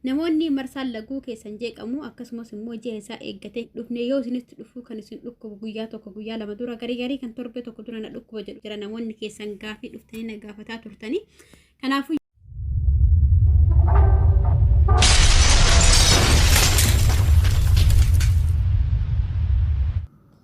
Namoonni marsaan laguu keessan jeeqamu, akkasumas immoo ji'a isaa eeggatee hin dhufne, yoo isinitti dhufu kan isin dhukkubu guyyaa tokko, guyyaa lama dura, garii garii kan torbee tokko dura na dhukkuba jedhu jira. Namoonni keessan gaafii dhuftanii na gaafataa turtanii. Kanaafuu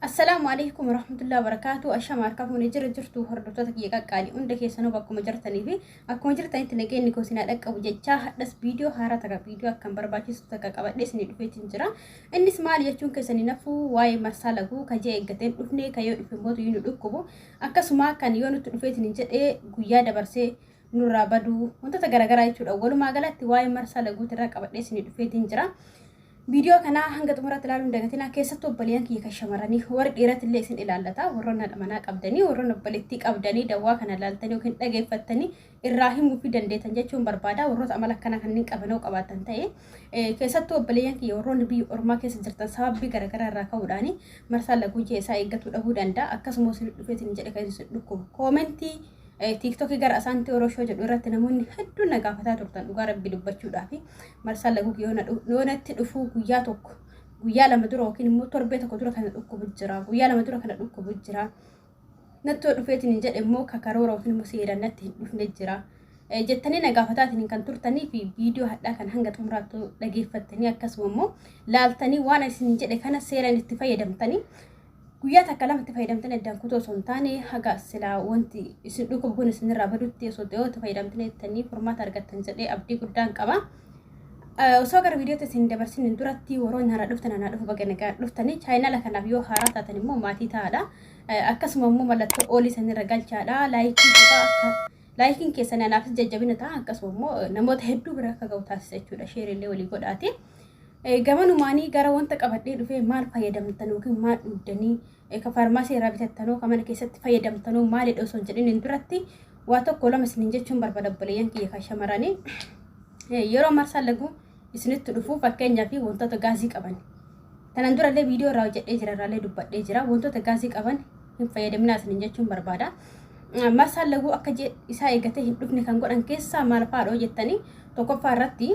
Assalaamu alaikum warahmatullahi wabarakatuh. Ashama harka fuune, jira jirtu hordoftoota kiyya qaqqaalii? Hunda keessanuu bakkuma jirtanii fi akkuma jirtanitti nageenyi koo isin haa dhaqqabu jechaa, hadhas viidiyoo haaraa takka, viidiyoo akkan barbaachisu takka qabadhee isinii dhufeetiin jira. Innis maal jechuun keessanii nafuu, waa'ee marsaa laguu ka ji'a eeggateen dhufne, ka yoo dhufe immoo nu dhukkubu, akkasuma kan yoo nutti dhufeetiin hin jedhee guyyaa dabarsee nurraa baduu, wantoota garaagaraa jechuudha. Walumaa galatti waa'ee marsaa laguutirraa qabadhee isinii dhufeetiin jira. Viidiyoo kanaa hanga xumuraatti ilaaluun hin dagatinaa. Keessattuu obboleeyyan kiyya kan shamarranii, warri dhiiratti illee isin ilaallata. Warroonni haadha manaa qabdanii, warroonni obboleettii qabdanii, dawwaa kana ilaaltanii yookiin dhageeffattanii irraa himuu fi dandeettan jechuun barbaada. Warroota amala akkanaa kanneen qabanoo qabaatan ta'e, keessattuu obboleeyyan kiyya warroonni biyya ormaa keessa jirtan, sababii garaagaraa irraa ka'uudhaan marsaan laguu ji'a isaa eeggatuu dhabuu danda'a. Akkasumas isin dhufeetiin jedhe kan isin dhukkubu. Koomentii TikTokii gara Asaantii Oroshoo jedhu irratti namoonni hedduun na gaafataa turtan. Dhugaa rabbi dubbachuudhaaf, marsaan laguu yoo natti dhufuu guyyaa tokko, guyyaa lama dura yookiin immoo torbee tokko dura kana dhukkubu jira, guyyaa lama dura kana dhukkubu jira, natti yoo dhufeetiin hin jedhe immoo kakaroora yookiin immoo seeraan natti hin dhufne jira jettanii na gaafataatiin kan turtanii fi viidiyoo hadhaa kan hanga xumuraatti dhageeffattanii, akkasuma immoo laaltanii, waan isin jedhe kana seeraan itti fayyadamtanii, guyyaa takka lamatti fayyadamtanii addaan kutuu osoo hin taane, haga silaa wanti isin dhukkubu kun isinirraa badutti osoo ta'e itti fayyadamtanii jettanii furmaata argattan jedhee abdii guddaan qaba. Osoo gara viidiyootti isin dabarsin duratti, warroonni haaraa dhuftan anaa dhufu, baga nagaan dhuftanii. Chaayinaala kanaaf yoo haaraa taatan immoo maatii ta'aadha. Akkasuma immoo mallattoo oolii sanirra galchaadha. Laayikii tuqaa. Laayikiin keessan anaafis jajjabina ta'a, akkasuma immoo namoota hedduu bira akka ga'u taasisa jechuudha. Sheerillee walii godhaati. Gamanumaanii gara wanta qabadhee dhufee, maal fayyadamtan yookiin maal dhugdanii, ka faarmaasii irraa bitattanoo, ka mana keessatti fayyadamtanoo maalidha osoo hin jedhin duratti, waa tokko lama isiniin jechuun barbaada, obboleeyyan kiyya kan shamarranii. Yeroo marsaan laguu isinitti dhufu, fakkeenyaaf wantoota gaazii qaban. Tanan durallee viidiyoo irraa hojjedhee jira, irraallee dubbadhee jira. Wantoota gaazii qaban hin fayyadaminaa isiniin jechuun barbaada. Marsaan laguu akka isaa eeggatee hin dhufne kan godhan keessaa maal fa'aadha jettanii, tokkoffaa irratti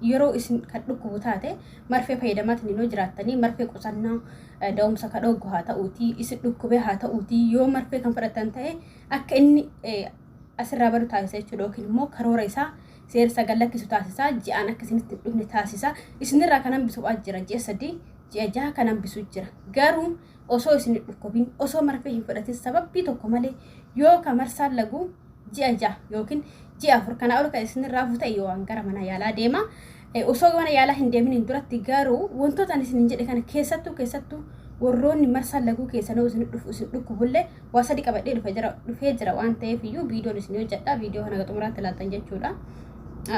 yeroo isin kan dhukkubu taate marfee fayyadamaatiin yoo jiraattanii, marfee qusannaa da'umsa kan dhoggu haa ta'uutii, isin dhukkubee haa ta'uutii, yoo marfee kan fudhatan ta'e akka inni asirraa badu taasisa jechuudha, yookiin immoo karoora isaa seera sagal lakkisu taasisa, ji'aan akka isinitti hin dhufne taasisa. Isinirraa kan hambisu jira, ji'a 3, ji'a 6 kan hambisu jira. Garuu osoo isin hin dhukkubin, osoo marfee hin fudhatin, sababbii tokko malee yoo ka marsaan laguu ji'a 6 yookiin ji'a 4 kanaa ol kan isinirraa hafu ta'e, yoo waan gara mana yaalaa deema. Osoo mana yaalaa hin deeminiin duratti garuu wantoota ani isin jedhe kana, keessattuu warroonni marsaan laguu keessanoo isin dhufu isin dhukkubullee, waa sadi qabadhee dhufee jira waan ta'eef iyyuu viidiyoon isin hojjedha. Viidiyoo kana xumuraatti ilaaltan jechuudha.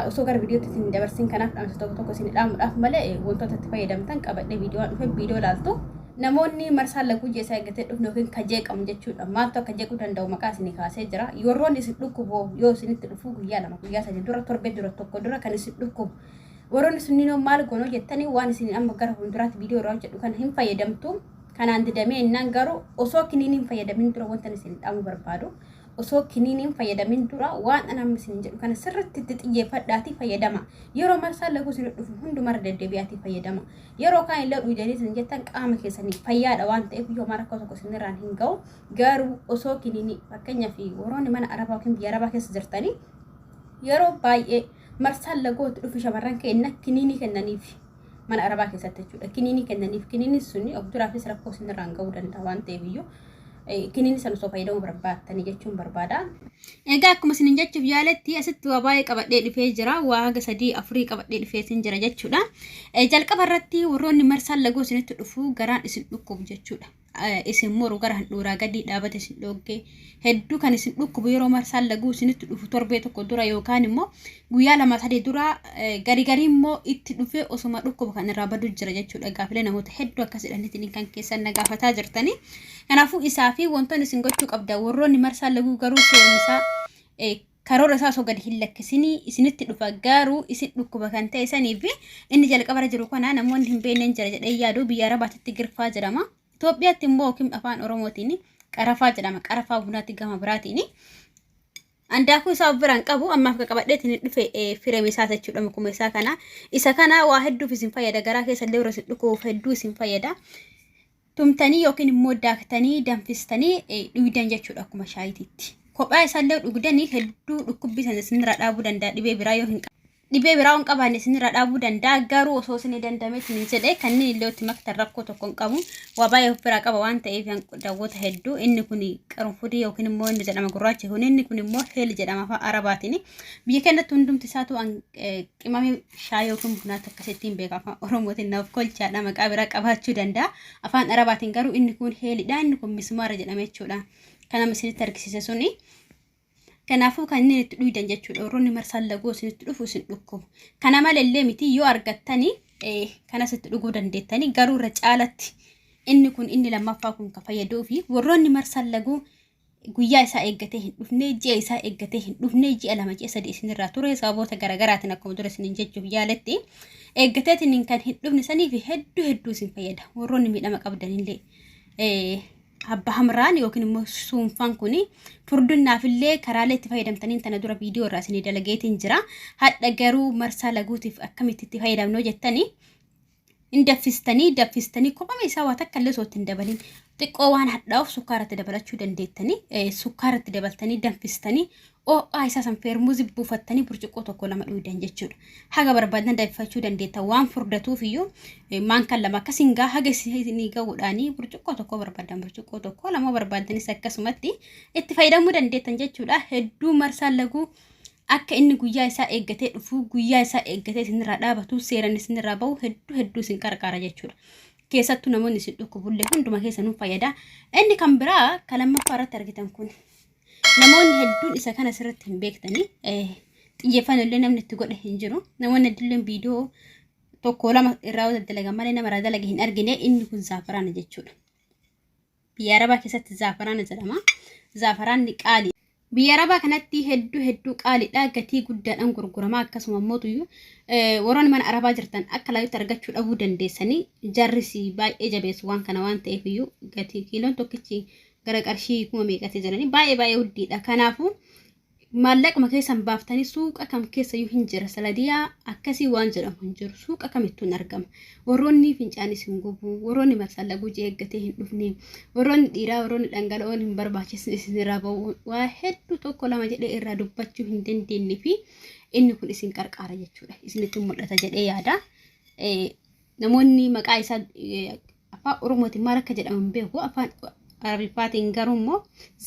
Osoo gara viidiyootti isin dabarsin, kanaaf dhaamsa tokko tokko isin dhaamuudhaaf malee wantoota itti fayyadamtan qabadhee viidiyoo dhufe, viidiyoo ilaaltu. Namoonni marsaan laguu ji'a isaa eeggatee dhufne yookiin ka jeeqamu jechuudha. Maaltu akka jeequu danda'u maqaa isinii kaasee jira. Warroonni isin dhukkubu, yoo isinitti dhufu guyyaa 2, guyyaa 3 dura, torbee dura, tokko dura kan isin dhukkubu. Warroonni sunniin maal goonoo jettanii, waan isin amma gara fuulduraatti viidiyoo irraa hojjedhu kana hin fayyadamtu. Kanaan didamee innaan garuu osoo kiniiniin fayyadamin dura, wanta isin dhaamuu barbaadu, osoo kiniiniin fayyadamin dura waan ana amma isin jedhu kana sirriitti itti xiyyeeffadhaatii fayyadama. Yeroo marsaan laguu isin dhufu hundumarra deddeebi'aatii fayyadama. Yeroo kaan illee dhuydanii isin jettan qaama keessanii fayyaadha waan ta'eef yoo rakkoo tokko isinirraan hin ga'u. Garuu osoo kiniinii, fakkeenyaaf warroonni mana arabaa yookiin biyya arabaa keessa jirtanii, yeroo baay'ee marsaan lagootti dhufu shamarran keenya kiniinii kennaniif mana arabaa keessatti jechuudha. Kiniinii kennaniif. Kiniiniin suni of duraafis rakkoo isinirraan ga'uu danda'a waan ta'eef iyyuu kiniinii sana osoo fayyadamuu barbaattanii jechuun barbaada. Egaa akkuma isin jechuuf yaaletti, asitti waa baay'ee qabadhee dhufee jira. Waa haga sadii afurii qabadhee dhufee isin jira jechuudha. Jalqaba irratti warroonni marsaan laguu isinitti dhufu garaan isin dhukkubu jechuudha. Isin moru gara handhuuraa gadii dhaabate isin dhoggee hedduu kan isin dhukkubu, yeroo marsaan laguu isinitti dhufu torbee tokko dura yookaan immoo guyyaa 2 3 dura, gari garii immoo itti dhufee osuma dhukkubu kan irraa badu jira jechuudha. Gaafilee namoota hedduu akkas jedhaniitiin kan keessan na gaafataa jirtanii. Kanaafuu isaa fi wantoonni isin gochuu qabda, warroonni marsaan laguu garuu seerni isaa karoora isaa osoo gadi hin lakkisinii isinitti dhufa garuu isin dhukkuba kan ta'e sanii fi inni jalqabarra jiru kana namoonni hin beekne jira jedhee yaadu, biyya Arabaatitti girfaa jedhama. Itoophiyaatti immoo yookiin afaan Oromootiin qarafaa jedhama. Qarafaa bunaatti gama biraatiin. Andaakuu isaa of biraan qabu ammaaf qabadheetiin hin dhufe fireme isaa jechuudha mukuma isaa kana. Isa kana waa hedduuf isin fayyada garaa keessa illee yeroo isin dhukkubuuf hedduu isin fayyada. Tumtanii yookiin immoo daaktanii danfistanii dhugdan jechuudha akkuma shaayitiitti. Kophaa isaallee dhugdanii hedduu dhukkubbii sana isinirraa dhaabuu danda'a dhibee biraa yoo hin dhibee biraa hin qabaanne isinirraa dhaabuu danda'a garuu osoo isin danda'ame isin jedhe kanneen illee itti maktan rakkoo tokko hin qabu waa baay'ee of biraa qaba waan ta'eef daawwata hedduu inni kun qarunfudii yookiin immoo inni jedhama gurraachi kun inni kun immoo heel jedhama afaan arabaatiin biyya keenyatti hundumti isaatu qimamii shaayii yookiin bunaatti akkasittiin beeka afaan oromootiin naaf kolchaadha maqaa biraa qabaachuu danda'a afaan arabaatiin garuu inni kun heelidha inni kun mismaara jedhama jechuudha kan nama isinitti argisiise suni. Kanaafuu kanneen itti dhuydan jechuudha. Warroonni marsaan laguu isinitti dhufu isin dhukkubu. Kana malallee miti yoo argattanii kanas itti dhuguu dandeettanii garuu irra caalatti inni kun inni lammaffaa kun kan fayyaduu fi warroonni marsaan laguu guyyaa isaa eeggatee hin dhufne ji'a isaa eeggatee hin dhufne ji'a 2 ji'a 3 isinirraa ture sababoota garaagaraatiin akkuma dura isinin jechuuf yaaletti eeggateetiin kan hin dhufne sanii fi hedduu hedduu isin fayyada warroonni miidhama qabdanillee. Abba hamraan yookiin immoo suunfaan kun furdinnaafillee karaalee itti fayyadamtaniin tana dura viidiyoo irraa isinii dalageetiin jira. Hadha garuu marsaa laguutiif akkamitti itti fayyadamnoo jettanii hin daffistanii daffistanii kophama isaa waa takka illee osoo itti hin dabalin xiqqoo waan hadhaa'uuf sukkaaratti dabalachuu dandeettanii sukkaaratti dabaltanii danfistanii Ho'aa isaa san feermuzi buufattanii burcuqqoo tokko lama dhuydan jechuudha. Haga barbaadan danfifachuu dandeetta waan furdatuuf iyyuu maankaan lama akkasiin gaa haga isinii ga'uudhaanii burcuqqoo tokko barbaadan burcuqqoo tokko lama barbaadanis akkasumatti itti fayyadamuu dandeettan jechuudha. Hedduu marsaan laguu akka inni guyyaa isaa eeggatee dhufu guyyaa isaa eeggatee isinirraa dhaabatu seeran isinirraa bahu hedduu hedduu isin qarqaara jechuudha. Keessattuu namoonni isin dhukkubullee hunduma keessanuu fayyada. Inni kan biraa kan lammaffaa irratti argitan kun Namoonni hedduun isa kana sirriitti hin beektanii xiyyeeffannoo illee namni itti godhe hin jiru. Namoonni hedduun viidiyoo tokko lama irraa yoo dalagan malee nama irraa dalage hin argine inni kun zaafaraana jechuudha. Biyya Arabaa keessatti zaafaraana jedhama. Zaafaraanni qaali. Biyya Arabaa kanatti hedduu hedduu qaaliidha. Gatii guddaadhaan gurgurama. Akkasuma immoo tuyyuu warroonni mana Arabaa jirtan akka laayutti argachuu dhabuu dandeessanii jarris baay'ee jabeessu waan kana waan ta'eef iyyuu gatii kiiloon tokkichi gara qarshii kuma meeqatti jedhanii baay'ee baay'ee uddiidha. Kanaafuu maallaquma keessan baaftanii suuqa kam keessayyuu hin jira. Saladiyaa akkasii waan jedhamu hin jiru. Suuqa kamittuu hin argama. Warroonni fincaan isin gubu, warroonni marsaan laguu ji'a eeggatee hin dhufne, warroonni dhiiraa, warroonni dhangala'oon hin barbaachisne isinirraa ba'u waa hedduu tokko lama jedhee irraa dubbachuu hin dandeenye fi inni kun isin qarqaara jechuudha. Isinitti mul'ata jedhee yaada. Namoonni maqaa isaa afaan Oromootiin maal akka jedhamu hin beeku. Afaan Arabiffaatiin garuu immoo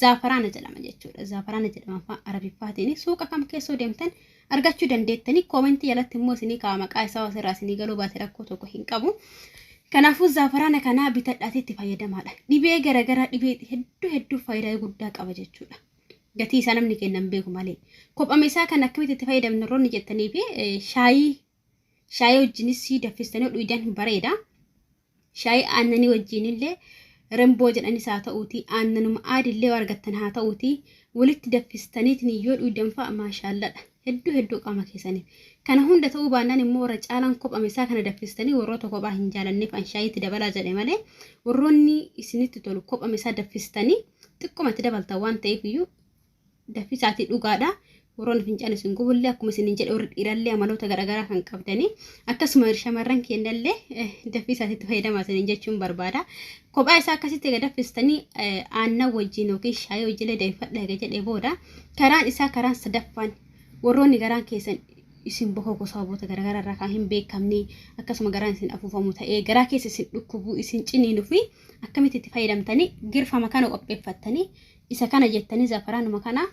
zaafaraana jedhama jechuudha. Zaafaraana jedhama afaan Arabiffaatiin. Suuqa kam keessoo deemtan argachuu dandeettanii koomentii jalatti immoo isinii kaa'a maqaa isaa asirraa isinii galuu baate rakkoo tokko hin qabu. Kanaafuu zaafaraana kanaa bitadhaatii itti fayyadamaadha. Dhibee garaagaraa dhibee hedduu hedduu faayidaa guddaa qaba jechuudha. Gatii isaa namni kennan beeku malee. Kophama isaa kan akkamitti itti fayyadamnu roonni jettanii fi shaayii Shaayii wajjinis danfistanii dhuydan bareeda. Shaayii aannanii wajjin illee remboo jedhanis haa ta'uuti aannanuma aadillee yoo argattan haa ta'uuti walitti danfistaniitiin yoo dhuydan fa'a maashaalladha. Hedduu hedduu qaama keessaniif. Kana hunda ta'uu baannaan immoo warra caalaan kophame isaa kana danfistanii warroota kophaa hin jaalanneef an shaayiitti dabalaa jedhe malee warroonni isinitti tolu kophame isaa danfistanii xiqquma itti dabaltan waan ta'eef iyyuu daffisaatii dhugaadha. Warroonni fincaan isin gubullee akkuma isiniin jedhe warri dhiirallee amaloota garaagaraa kan qabdanii akkasuma shamarran keenyallee daffisaatiitti fayyadamaa isiniin jechuun barbaada. Kophaa isaa akkasitti egaa daffistanii aannan wajjin yookiin shaayii wajjillee danfadha egaa jedhee booda karaan isaa karaan sadaffaan warroonni garaan keessan isin bokoku sababoota garaagaraa irraa kan hin beekamne akkasuma garaan isin afuufamu ta'ee garaa keessa isin dhukkubu isin ciniinuu fi akkamitti itti fayyadamtanii girfama kana qopheeffattanii isa kana jettanii zafaraanuma kana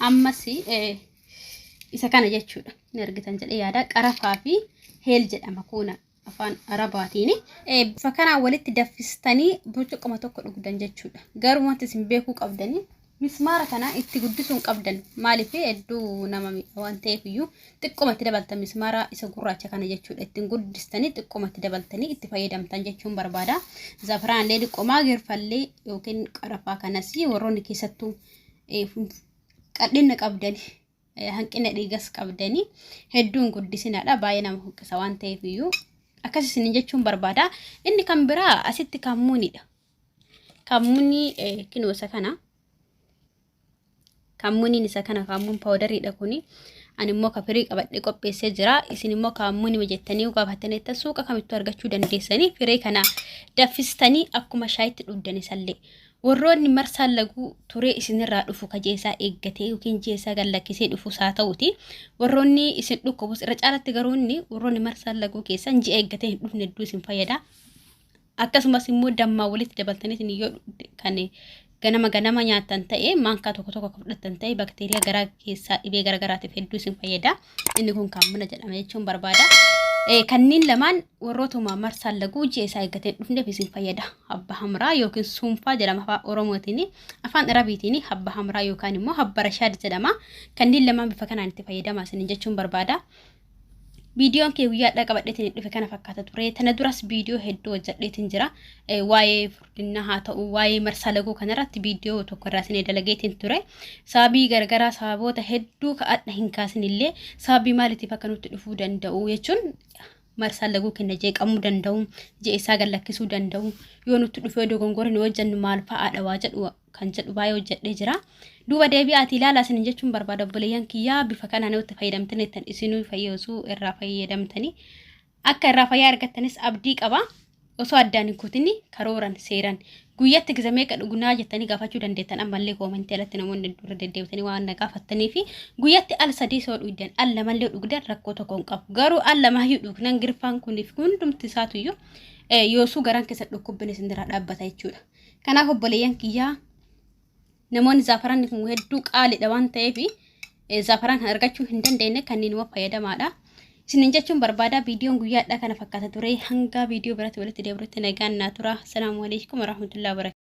ammas isa kana jechuudha ni argitan jedhee yaada qarafaa fi heel jedhama kuuna afaan arabaatiin bifa kanaan walitti daffistanii burcuqqoma tokko dhugdan jechuudha garuu wanti isin beekuu qabdanii mismaara kana itti guddisuu hin qabdan maaliif hedduu nama miidha waan ta'eef iyyuu xiqqoma itti dabaltan mismaara isa gurraacha kana jechuudha ittiin guddistanii xiqqoma itti dabaltanii itti fayyadamtan jechuun barbaada. Zafaraan illee xiqqomaa girfallee yookiin qarafaa kanas warroonni keessattuu qal'ina qabdani hanqina dhiigas qabdanii hedduun guddisinaadha baay'ee nama huqqisa waan ta'eef iyyuu akkas isinin jechuun barbaada. Inni kan biraa asitti kammuunidha. Kammuunii kinoo isa kana. Kaammuniin isa kana kaammuun paawudariidha kuni. Ani immoo ka firii qabadhee qopheessee jira. Isin immoo kaammuunima jettanii gaafattanii suuqa kamittuu argachuu dandeessanii firee kana danfistanii akkuma shaayitti dhugdan isallee. Warroonni marsaan laguu turee isinirraa dhufu ka jeesaa eeggatee yookiin jeesaa gad lakkisee dhufus haa ta'uti. Warroonni isin dhukkubus irra caalatti garuu inni warroonni marsaan laguu keessan ji'a eeggatee hin dhufne hedduu isin fayyada. Akkasumas immoo dammaa walitti dabaltanii yoo kan ganama ganama nyaattan ta'e maankaa tokko tokko akka fudhattan ta'e bakteeriyaa garaa keessaa dhibee garaagaraatiif hedduu isin fayyada. Inni kun kaammuna jedhama jechuun barbaada. Kanneen lamaan warrootuma marsaan laguu ji'a isaa eeggatee dhufneef isin fayyada. Habba hamraa yookiin suunfaa jedhama afaan Oromootiin, afaan Arabiitiin habba hamraa yookaan immoo habba rashaad jedhama. Kanneen lamaan bifa kanaan itti fayyadama isin jechuun barbaada. Viidiyoon kee guyyaadhaa qabadheetiin dhufe kana fakkaata ture. Tana duras viidiyoo hedduu hojjedheetiin jira. Waa'ee furdinnaa haa ta'u, waa'ee marsaa laguu kanarratti viidiyoo tokko irraa isinii dalageetiin ture. Sababii garagaraa sababoota hedduu ka'adha hin kaasinillee sababii maaliitiif akka nutti dhufuu danda'u jechuun marsaan laguu kenna jeeqamuu danda'u, ji'a isaa gad lakkisuu danda'u, yoo nutti dhufee dogongora nu hojjennu maal fa'aadha waa jedhu kan jedhu baay'ee hojjedhee jira. Duuba deebi'aatii ilaalaa isin jechuun barbaada obboleeyyan kiyyaa bifa kanaan itti fayyadamtanii ittiin isinuu fayyisuu irraa fayyadamtanii akka irraa fayyaa argattanis abdii qaba. Osoo addaan hin kutin karooran seeran guyyatti giza meeqa dhugnaa jettanii gaafachuu dandeettan ammallee koomentii alatti namoonni dura deddeebitanii waan na gaafattanii fi guyyatti al sadii soo dhugdan al lamallee dhugdan rakkoo tokko hin qabu. Garuu al lamaayyuu dhugnan girfaan kuniif hundumti isaatuyyuu yoosuu garaan keessa dhukkubbiin isin biraa dhaabbata jechuudha. Kanaaf obboleeyyan kiyyaa namoonni zaafaranni kun hedduu qaaliidha waan ta'eef zaafaran kan argachuu hin dandeenye kanneen immoo fayyadamaadha. Isinin jechuun barbaada viidiyoon guyyaadhaa kana fakkaata ture hanga viidiyoo biratti walitti deebirutti nagaan naa tura. Salaamu alaikum warahmatullahi wabarakatuh.